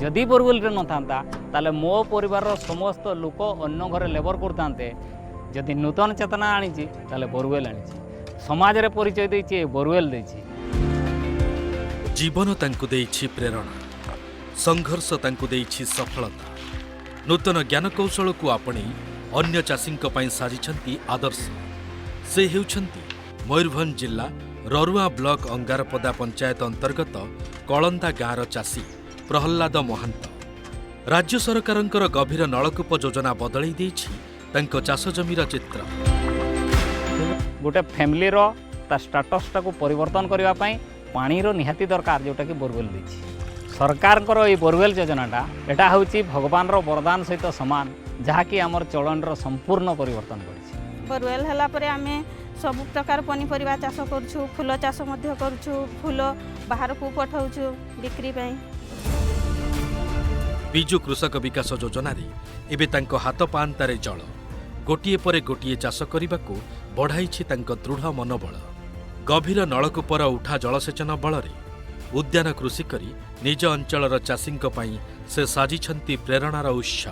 ଯଦି ବୋରୱେଲ୍ରେ ନଥାନ୍ତା, ତାହେଲେ ମୋ ପରିବାରର ସମସ୍ତ ଲୋକ ଅନ୍ୟ ଘରେ ଲେବର କରୁଥାନ୍ତେ। ଯଦି ନୂତନ ଚେତନା ଆଣିଛି, ତାହେଲେ ବୋରୱେଲ୍ ଆଣିଛି। ସମାଜରେ ପରିଚୟ ଦେଇଛି, ଏ ବୋରୱେଲ୍ ଦେଇଛି। ଜୀବନ ତାଙ୍କୁ ଦେଇଛି ପ୍ରେରଣା, ସଂଘର୍ଷ ତାଙ୍କୁ ଦେଇଛି ସଫଳତା। ନୂତନ ଜ୍ଞାନକୌଶଳକୁ ଆପଣେଇ ଅନ୍ୟ ଚାଷୀଙ୍କ ପାଇଁ ସାଜିଛନ୍ତି ଆଦର୍ଶ। ସେ ହେଉଛନ୍ତି ମୟୂରଭଞ୍ଜ ଜିଲ୍ଲା ରରୁଆଁ ବ୍ଲକ ଅଙ୍ଗାରପଦା ପଞ୍ଚାୟତ ଅନ୍ତର୍ଗତ କଳନ୍ଦା ଗାଁର ଚାଷୀ ପ୍ରହ୍ଲାଦ ମହାନ୍ତ। ରାଜ୍ୟ ସରକାରଙ୍କର ଗଭୀର ନଳକୂପ ଯୋଜନା ବଦଳେଇ ଦେଇଛି ତାଙ୍କ ଚାଷ ଜମିର ଚିତ୍ର। ଗୋଟେ ଫ୍ୟାମିଲିର ତା ଷ୍ଟାଟସ୍ଟାକୁ ପରିବର୍ତ୍ତନ କରିବା ପାଇଁ ପାଣିର ନିହାତି ଦରକାର, ଯେଉଁଟାକି ବୋରୱେଲ୍ ଦେଇଛି। ସରକାରଙ୍କର ଏଇ ବୋରୱେଲ୍ ଯୋଜନାଟା, ଏଇଟା ହେଉଛି ଭଗବାନର ବରଦାନ ସହିତ ସମାନ, ଯାହାକି ଆମର ଚଳନର ସମ୍ପୂର୍ଣ୍ଣ ପରିବର୍ତ୍ତନ କରିଛି। ବୋରୱେଲ୍ ହେଲା ପରେ ଆମେ ସବୁ ପ୍ରକାର ପନିପରିବା ଚାଷ କରୁଛୁ, ଫୁଲ ଚାଷ ମଧ୍ୟ କରୁଛୁ, ଫୁଲ ବାହାରକୁ ପଠାଉଛୁ ବିକ୍ରି ପାଇଁ। ବିଜୁ କୃଷକ ବିକାଶ ଯୋଜନାରେ ଏବେ ତାଙ୍କ ହାତ ପାଆନ୍ତାରେ ଜଳ। ଗୋଟିଏ ପରେ ଗୋଟିଏ ଚାଷ କରିବାକୁ ବଢ଼ାଇଛି ତାଙ୍କ ଦୃଢ଼ ମନୋବଳ। ଗଭୀର ନଳକୂପର ଉଠା ଜଳସେଚନ ବଳରେ ଉଦ୍ୟାନ କୃଷି କରି ନିଜ ଅଞ୍ଚଳର ଚାଷୀଙ୍କ ପାଇଁ ସେ ସାଜିଛନ୍ତି ପ୍ରେରଣାର ଉତ୍ସ।